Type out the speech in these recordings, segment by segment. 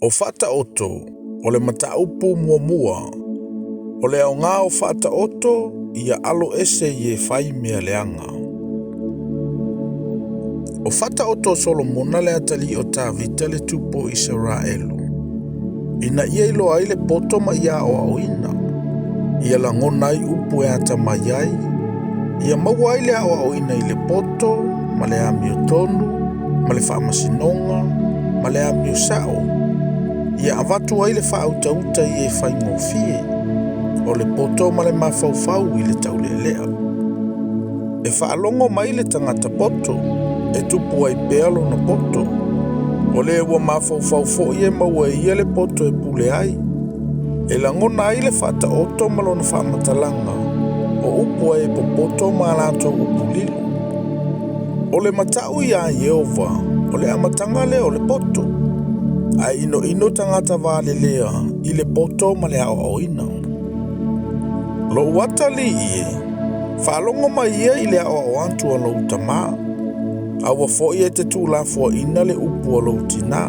O Faataoto, o le mataupu muamua. O le aoga o Faataoto, ia alo ese i e fai mea leaga. O Faataoto o Solomona le atalii o Tavita le tupu o Isaraelu, ina ia iloa ai le poto ma ia aoaoina, ia lagona ai upu e atamai ai, ia maua ai le aoaoina i le poto ma le amiotonu ma le faamasinoga ma le amio sa'o, ia avatu ai le faautauta i e faigofie, o le poto ma le mafaufau i le taulealea. E faalogo mai le tagata poto, e tupu ai pea lona poto. O le ua mafaufau foi e maua e ia le poto e pule ai. E lagona ai le faataoto ma lona faamatalaga, o upu a e popoto ma a latou upu lilo. O le mata'u iā Ieova, o le amataga lea o le poto, ae inoino tagata valelea i le poto ma le aoaoina. Lou atalii e, faalogo mai ia i le aoao atu a lou tamā, aua foi e te tuulafoaina le upu a lou tinā.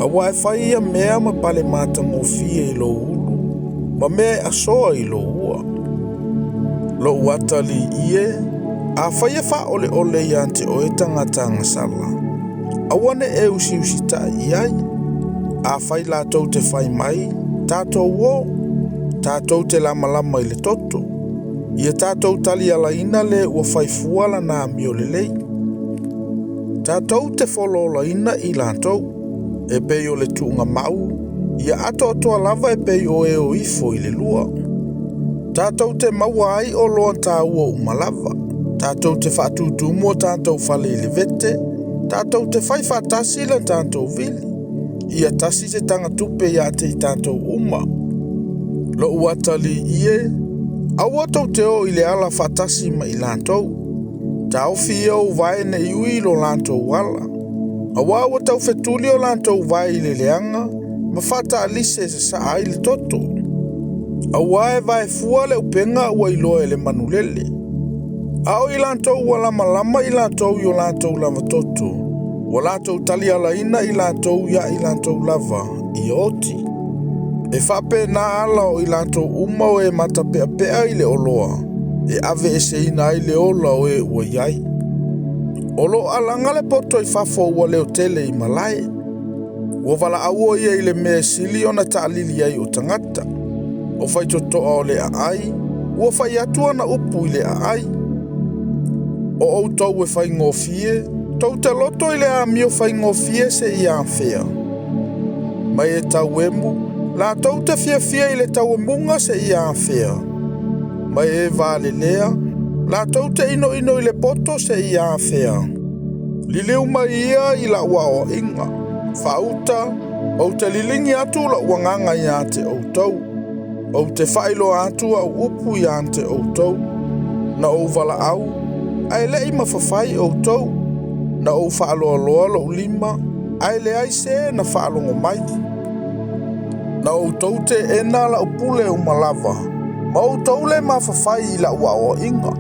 Aua e fai ia mea ma pale matagofie i lou ulu, ma mea e asoa i lou ua. Lou atalii e, afai e faaoleole iā te oe tagata agasala, aua ne i e usiusitaʻi i ai. Afai latou te fai mai, tatou o, tatou te lamalama i le toto, ia tatou talialaina le ua fai fua lana amio lelei. Tatou te fololaina i latou, e pei o le tuugamau, ia atoatoa lava e pei o e o ifo i le lua. Tatou te maua ai oloa taua uma lava, tatou te faatutumu o tatou fale i le vete, tatou te fai faatasi le tatou vili, ia tasi se tagatupe iā te i tatou uma. Lou atalii e, aua tou te o i le ala faatasi ma i latou. Taofi ia ou vae ne i ui i lo latou ala. Auā ua taufetuli o latou vae i le leaga, ma faataalise e sasaa ai le toto. Auā e vaefua le upega ua iloa e le manulele. A o i latou ua lamalama i latou i o latou lava toto, ua latou talialaina i latou iā i latou lava ia oti. E faapena ala o i latou uma o e matapeapea i le oloa, e aveeseina ai le ola o e ua i ai. O lo o alaga le poto i fafo ua leotele i malae. Ua valaau o ia i le mea e sili ona taalili ai o tagata. O faitotoa o le aai, ua fai atu ana upu i le aai. O outou e faigofie, tou te loto i le amio faigofie seia afea. Ma e tauemu, latou te fiafia i le tauemuga seia afea. Ma e valelea, latou te inoino i le poto seia afea. Liliu mai ia i lau aoaiga, faauta, ou te liligi atu lou agaga iā te outou. Ou te faailoa atu au upu iā te outou. Na ou valaau, ae le i mafafai outou. Na ou faaloaloa lou lima, ae leai se na faalogo mai. Na outou teena lau pule uma lava, ma outou le mafafai i lau aoaiga.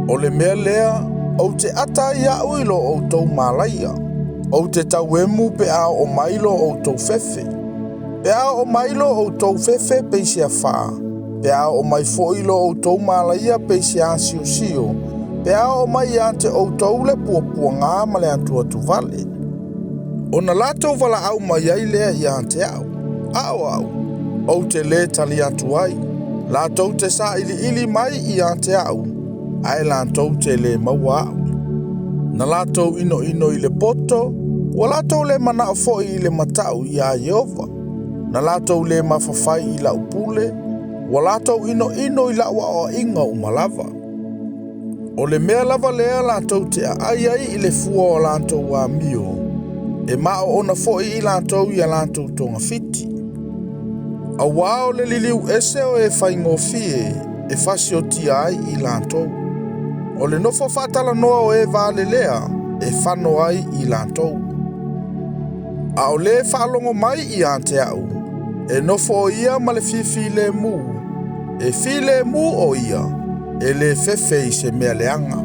O le mea lea, ou te ata ai au i lo outou malaia. Ou te tauemu pe a oo mai lo outou fefe. Pe a oo mai lo outou fefe pei se afā, pe a oo mai foi lo outou malaia pei se asiosio, pe a oo mai iā te outou le puapuagā ma le atuatuvale. Ona latou valaau mai ai lea iā te au, a o au, ou te lē tali atu ai. Latou te sailiili mai iā te au, ae latou te lē maua au. Na latou inoino i le poto, ua latou le manao foi i le mata'u iā Ieova. Na latou le mafafai i lau pule, ua latou inoino i lau aoaiga uma lava. O le mea lava lea latou te aai ai i le fua o latou amio, e maoona foi i latou i a latou togafiti. Auā o le liliu ese o e faigofie e fasiotia ai i latou. O le nofo faatalanoa o e valelea e fano ai i latou. A o le faalogo mai iā te au, e nofo o ia ma le fifilemu, e filemu o ia, e le fefe i se mea leaga.